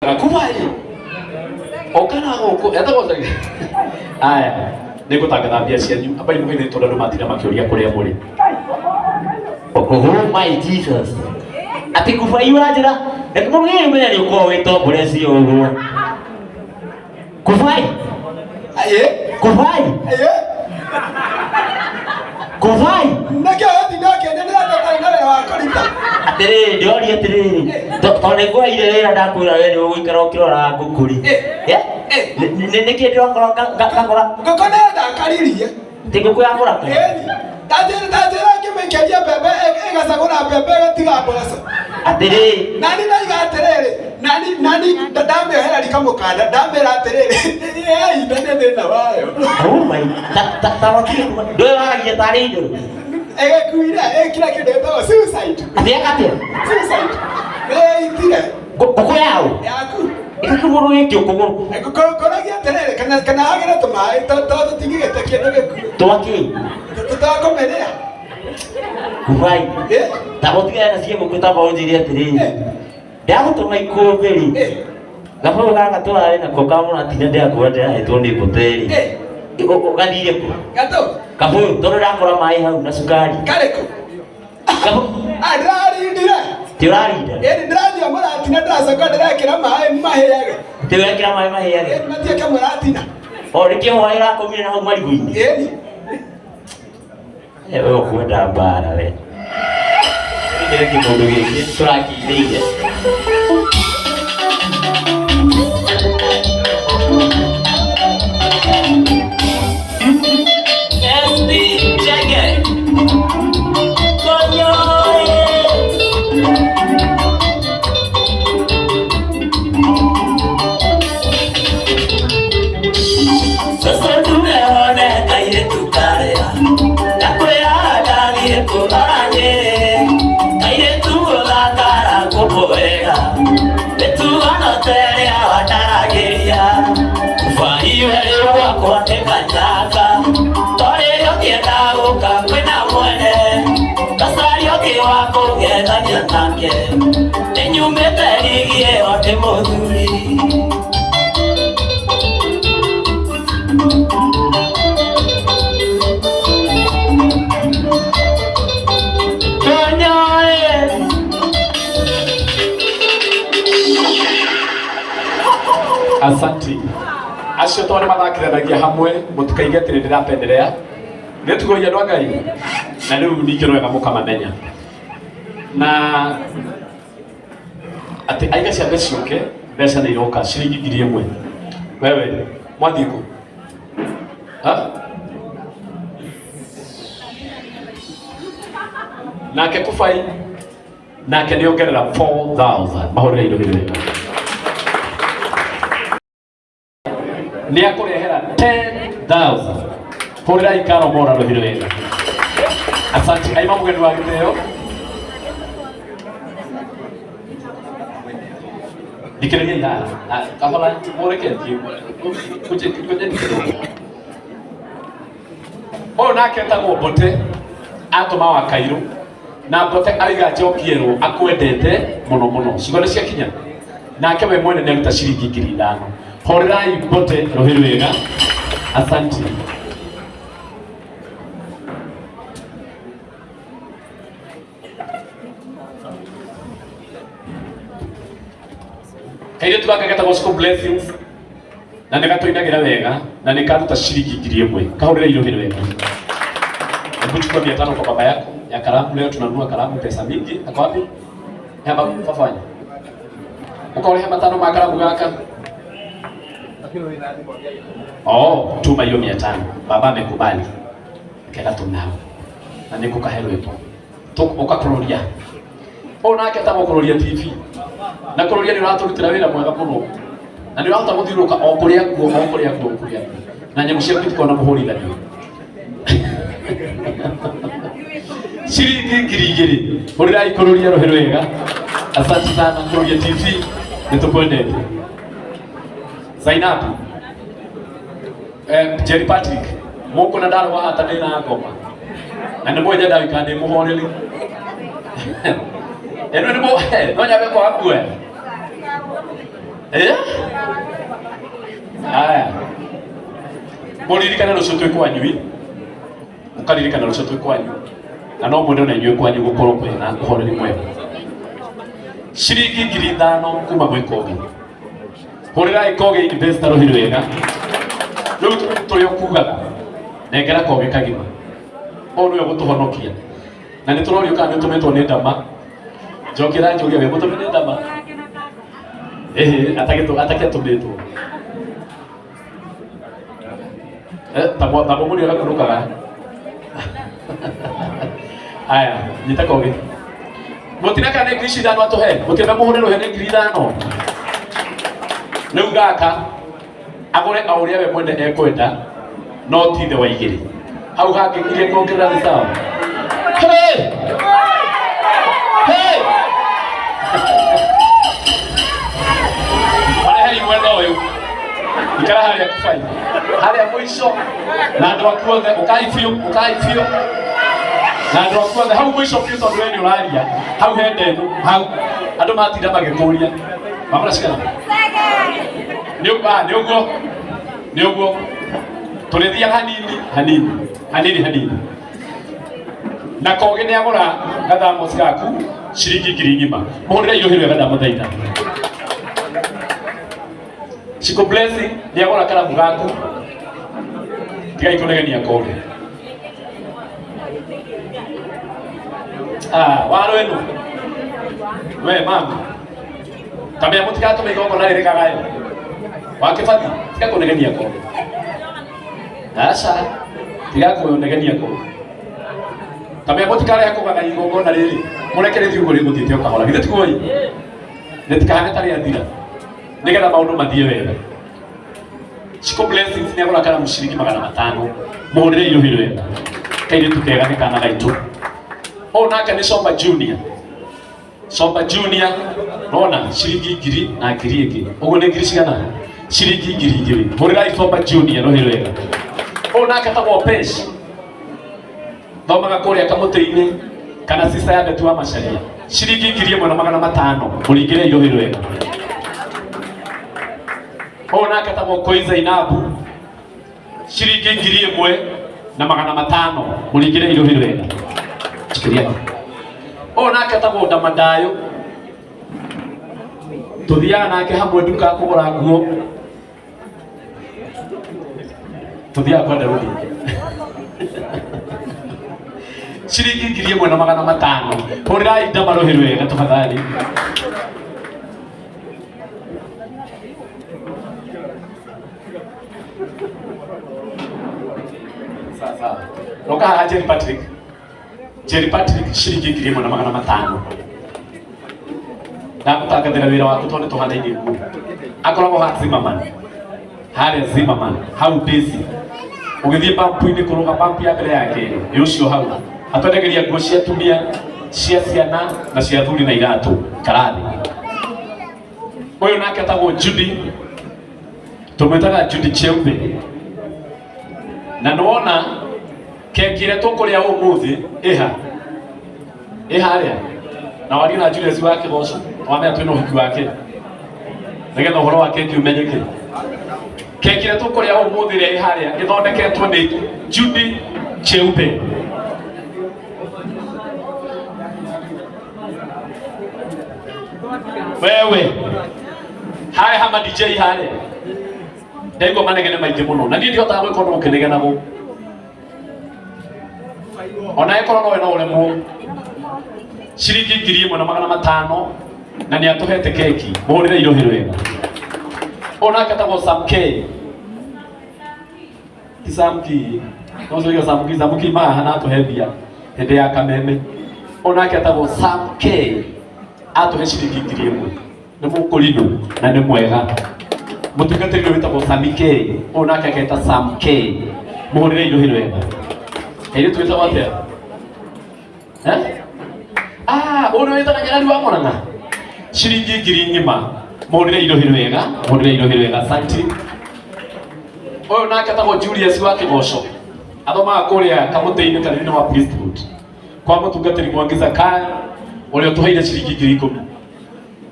Kubai okana gũkũ etagwo Chege. Aya, nĩ ngũtangatha mbia cianyu ambai mũgeithie tondũ andũ matinda makĩũria kũrĩa mũrĩ. Oh my Jesus. Ati kubai ũranjĩra reke mũgĩrĩ menya nĩ ũkoragwo wĩ tomborecio ũguo. Kubai, Aye, kubai, aye. kubai. Nĩkĩo ũtinda ũkĩnyenera tũtarĩ na wĩra wa kũruta. Atĩrĩrĩ, ndĩroria atĩrĩrĩ, tondũ nĩ ngweheire wĩra ndakwĩra we nĩ ũgũikara ũkĩroraga ngũkũ rĩ. Eh, Eh? eh. Nĩkĩ ndĩrakora ngakora Ngũkũ nĩyo ndakaririe. ti ngũkũ ya kũrakara? Ĩni. Tanjĩra tanjĩra ngĩmĩikĩria mbembe ĩgacagũra mbembe ĩgatiga mboco. Atĩrĩrĩ, Nani ndaiga atĩrĩrĩ, nani nani ndamĩohera rika mũkanda ndamĩra atĩrĩrĩ, yainda nĩ thĩna wayo. oh my, ta ta ta watige kuma, ndũĩ waragia tarĩ igũrũ. Ĩgĩkuire ĩkira kĩndũ gĩtagwo suicide. Atĩ atĩa? Suicide. Nĩyaitire Ngũkũ yaũ? yaku. Ĩgakĩgũrũ gĩkĩ ũkũgũrũ. Kũragia atĩrĩrĩ, kana kana hagĩre tũmaĩ tũtingĩgĩte kĩndũ gĩkuũ. Twakĩ? Tũtakũmĩrĩa. Kubai. Eh? Ta gũtigana na cia ngũkũ tamba ũnjĩre atĩrĩrĩ. Ndagũtũma ikũmbĩ rĩ. Eh. Gabũyũ gaka tũrarĩ nako kamũratina ndĩrakuona ndĩrahetwo nĩ mbũte rĩ. Eh. Ũgathire kũ? Gatũ. Kabũyũ tondũ ndakora maĩ hau na cukari. Karĩkũ? Kabũyũ Ah, ndĩrarindire. ti ũrarinda? Ĩni ndĩranyua mũratina ndĩracoka ndĩrekĩra maĩ mahĩage. Ti ũrekĩra maĩ mahĩage? Ĩni matiĩke mũratina. O nĩkĩo hwaĩ ũrakomire na hau marigũ-inĩ. Ĩni. We ũkwenda mbara we. Kĩrĩ kĩmũndũ gĩkĩ tũrakindĩire. SB Chege. Konyoe. Sasa tumeona kairĩtu karĩa ndakwĩra ndathiĩ kũrora Nyĩrĩ kairĩtu gũthakara gũkũ wega mĩtugo ta ĩrĩa wandaragĩria kubai werĩ gwakwa nĩ kanyaka torĩrĩa ũkĩenda gũka kwĩna mwene gacari ũngĩ wa kũgethania nake nĩnyumĩte rigi ĩyo ndĩ mũthuri. Konyoe. Asanti. Acio tondũ nĩ mathakithanagia hamwe mũtikaige atĩ nĩ ndĩrapenderea. Nĩ tugoia andũ a Ngai. Na rĩu ningĩ no wega mũkamamenya. Na atĩ aiga ciambe ciũke mbeca nĩ iroka ciringi 1,000. Wewe mwathiĩ kũ? Ha? Nake Kubai nake nĩ ongerera 4000 mahũrĩre indo hĩndĩ ĩyo. Nĩ akũrehera 10,000 hũrĩra ikaro mora rũhĩ wega. Asante aima mũgeni wa gĩtĩo. Thikĩrĩria haha kahora mũreke thiĩ kũnjeni kidogo. Ũyũ nake etagwo Mbote atũma wa Kairũ na Mbote araiga njokierwo akwendete mũno mũno. Ciugo nĩ ciakinya nake we mwene nĩ aruta ciringi 5,000. Hũrĩrai Mbote rũhĩ rwega. Asante. Kairĩtu gaka getagwo School Blessings na nĩ gatũinagĩra wega na nĩ karuta ciringi 1,000. Kahũrĩre irũhĩ wega. Hebu chukua 500 kwa baba yako ya kalamu. Leo tunanunua kalamu pesa mingi. Ako wapi? Hapa fafanya. Ukaoreha matano ma kalamu gaka. Oh, tuma hiyo 500. Baba amekubali. Kega tunao. Na nĩngũkahe rwĩmbo. Tũgũka kũrũria. Ũyũ nake etagwo kũrũria TV. Na kũrũria nĩ ũratũrutĩra wĩra mwega mũno. Na nĩ ũrahota gũthiũrũrũka o kũrĩa kuo, o kũrĩa kuo, o kũrĩa kuo. Na nyamũ ciaku itikoragwo na mũhũrithanio. Ciringi 2,000. Hũrĩrai kũrũria rũhĩ rwega. Asante sana kũrũria TV. Nĩ tũkwendete. Zainabu. Jerry Patrick. Mũkũ na ndarũa hata ndĩ na ngoma. Na nĩ mũĩ nyendaga gũikara ndĩ mũhoreri. Ĩno nĩ no nyambe kwaga kuoya. Eh? Aya. Mũririkane rũciũ twĩ kwanyu ĩ. Mũkaririkana rũciũ twĩ kwanyu. Na no mwende ona inyuĩ kwanyu gũkorwo kwĩna ũhoreri mwega. Ciringi 5,000 kuma gwĩ Kogi. Hũrĩrai Kogi investor rũhĩ rwega. Rĩu tũrĩ o kugaga nengera Kogi kagima. Ũyũ nĩwe ũgũtũhonokia. Na nĩ tũrorio kana nĩ ũtũmĩtwo nĩ ndama. Njokera njũrie wĩ mũtũme nĩ ndama. Ĩhĩ atakĩtũmĩtwo. Tamo mũrĩ ũgakunũkaga. Aya, nyita Kogi. Mũtina kana nĩ ngiri ici ithano atũhe. Mũtienda mũhũre rũhĩ nĩ 5,000. Rĩu gaka agũre o ũrĩa we mwene ekwenda no ti thĩ wa igĩrĩ. Hau hangĩ ngirie kuongerera nĩ sawa. Hey! Hey! Marehei mwena ũyũ. Ikara harĩa kubai. Harĩa mũico. Na andũ aku othe ũkai biũ, ũkai biũ. Na andũ aku othe hau mũico biũ tondũ we nĩ ũraria. Hau he ndegũ, hau. Andũ matinda magĩkũria. Mamũra cigana? Nĩ ũguo. Nĩ ũguo. Tũrĩthiaga hanini, hanini, hanini, hanini. Na Kogi nĩ agũra gathamosi gaku ciringi 1,000. Mũhũrĩre irũhĩ rwega ndamũthaitha. Chico Blessing nĩ agũra karamu gaku. Tigai kũnegenia Kogi. Ah, waro ĩno. We mama. Tambia mũtigatũme igongona rĩrĩ kagayo. Wa Kĩbathi, tiga kũnegenia Kogi. Aca, tiga kũnegenia Kogi. Tambia mũtikarehe kũgaga igongona rĩrĩ. Mũreke rĩthiĩ ũguo rĩgũthiĩte o kahora. Githĩ tiguo ĩ? Rĩtikahane ta rĩathira. Nĩgetha maũndũ mathiĩ wega. Chico Blessings nĩ agũra karamu ciringi 500. Mũhũrĩre irũhĩ rwega. Kairĩtu kega nĩ kana gaitũ. Ũyũ nake nĩ Somba Junior. Somba Junior nona ciringi 1,000 na 1,000 ĩngĩ. Ũguo nĩ ngiri cigana? Ciringi 2,000. Hũrĩrai Somba Junior rũhĩ rwega. Ũyũ nake etagwo Pesh. Thomaga kũrĩa kamũtĩ-inĩ kana sister ya Betu wa Macharia. Ciringi 1,500. Mũringĩre irũhĩ rwega. Ũyũ nake etagwo Koi Zainabu. Ciringi 1,500. Mũringĩre irũhĩ rwega. Cikiria. Ũyũ nake etagwo Ndamadayo. Tũthiaga nake hamwe nduka kũgũra nguo. Tũthiaga kwa Daudi. Ciringi 1,500. Hũrĩrai ndama rũhĩ rwega tafadhali. Sawa sawa. Roka haha Jerry Patrick. Jerry Patrick ciringi 1,500. Ndagũtangathĩra wĩra waku tondũ nĩtũhanaine nguo. Akoragwo ha Zimmerman. Harĩa Zimmerman, hau Daisy. Ũgĩthiĩ bampu-inĩ kũrũga bampu ya mbere ya kerĩ, nĩ ũcio hau. Atwendagĩria nguo cia atumia, cia ciana na cia athuri na iratũ, karathi. Ũyũ nake etagwo Judy. Tũmwĩtaga Judy Cheumbe. Na nĩwona keki ĩrĩa tũkũrĩa ũmũthĩ ĩha? Ĩ harĩa? Na warie na Julius wa Kĩgoco, wamenya twĩna ũhiki wake. Nĩgetha ũhoro wa keki ũmenyeke. Keki ĩrĩa tũkũrĩa ũmũthĩ ĩrĩa ĩ harĩa ĩthondeketwo nĩ Judy Cheumbe. Wewe harĩa hama DJ harĩa ndaigua manegene maingĩ mũno na niĩ ndihotaga gwĩka ũndũ gũkĩnegenagwo ona ĩkorwo nowe no ũremwo. Ciringi 1,500 na nĩ atũhete keki. Mũhũrĩre irũhĩ rwega. Ũyũ nake etagwo Sam K. Ti Sam K. No ũcio Sam K, Sam K maha na atũhe mbia hĩndĩ ya kameme. Ũyũ nake etagwo Sam K. Atũhe ciringi 1,000. Nĩ mũkũrinũ na nĩ mwega. Mũtungatĩri ũyũ wĩtagwo Sami K. Ũyũ nake aketa Sam K. Mũhũrĩre irũhĩ rwega. Kairĩtu wĩtagwo atĩa? Eh? Ah, ũyũ nĩ wĩtaga Nyarari wa Mũrang'a. Ciringi 1,000. Mũhũrĩre irũhĩ rwega, mũhũrĩre irũhĩ rwega. Asante. Ũyũ nake etagwo Julius wa Kĩgoco. Athomaga kũrĩa kamũtĩ-inĩ kanitha-inĩ wa Priesthood. Kwa mũtungatĩri Mwangi Zakayo ũrĩa ũtũheire ciringi 10,000.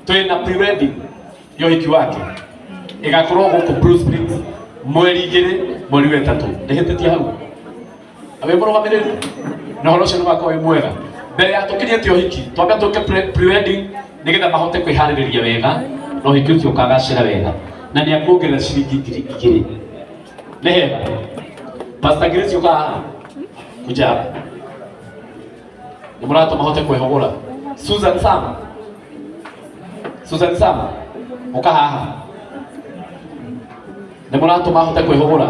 Twĩna pre-wedding. Ya ũhiki wake ĩgakorwo gũkũ Blue Springs mweri 2 mweri wa 3. Ndĩhĩtĩtie hau wĩ mũrũgamĩrĩri na ũhoro ũcio nĩ wakorwo wĩ mwega. Mbere ya tũkinyĩtie ũhiki twambe tũke pre-wedding nĩgetha mahote kwĩharĩrĩria wega na ũhiki ũcio ũkagacĩra wega, na nĩ akuongerera ciringi 2000. Nĩ hega. Pastor Grace, ũka haha, kuja hapa, nĩ mũratũma hote kwĩhũgũra. Susan Sam, Susan Sam, ũka haha, nĩ mũratũma hote kwĩhũgũra.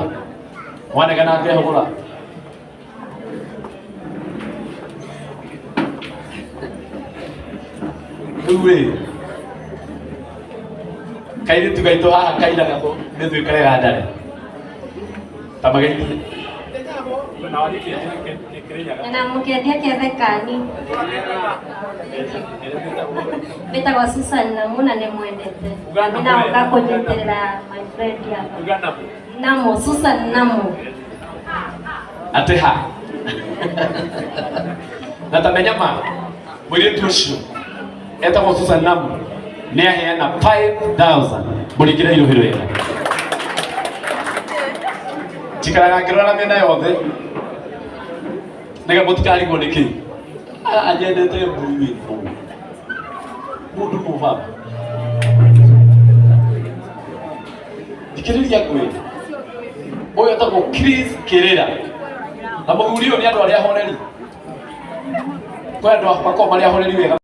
Mwanegena ngehũgũra. Rĩu rĩ, kairĩtu gaitũ haha kainaga mĩthuĩ karega ndare ta mageithie. Na mũkĩendia kĩathekani. Mbĩtagwo Susan Namu na nĩ mwendete. Nĩnaũka kũnyitĩrĩra my friend hapa. Namu, Susan Namu. Atĩ ha na tamenya ma mũirĩtu ũcio etagwo Susan Namu nĩ aheana 5000. Mũringĩre irũhĩ rwega. Njikaraga ngĩrora mĩena yothe nĩgetha mũtikarigwo nĩkĩ anyendete mburu ĩno mũndũ nũ baba. Thikĩrĩria ngwĩre, ũyũ etagwo Chris Kĩrĩra na mũthuri ũyũ nĩ andũ arĩa ahoreri. Kwĩ andũ makoragwo marĩ ahoreri wega.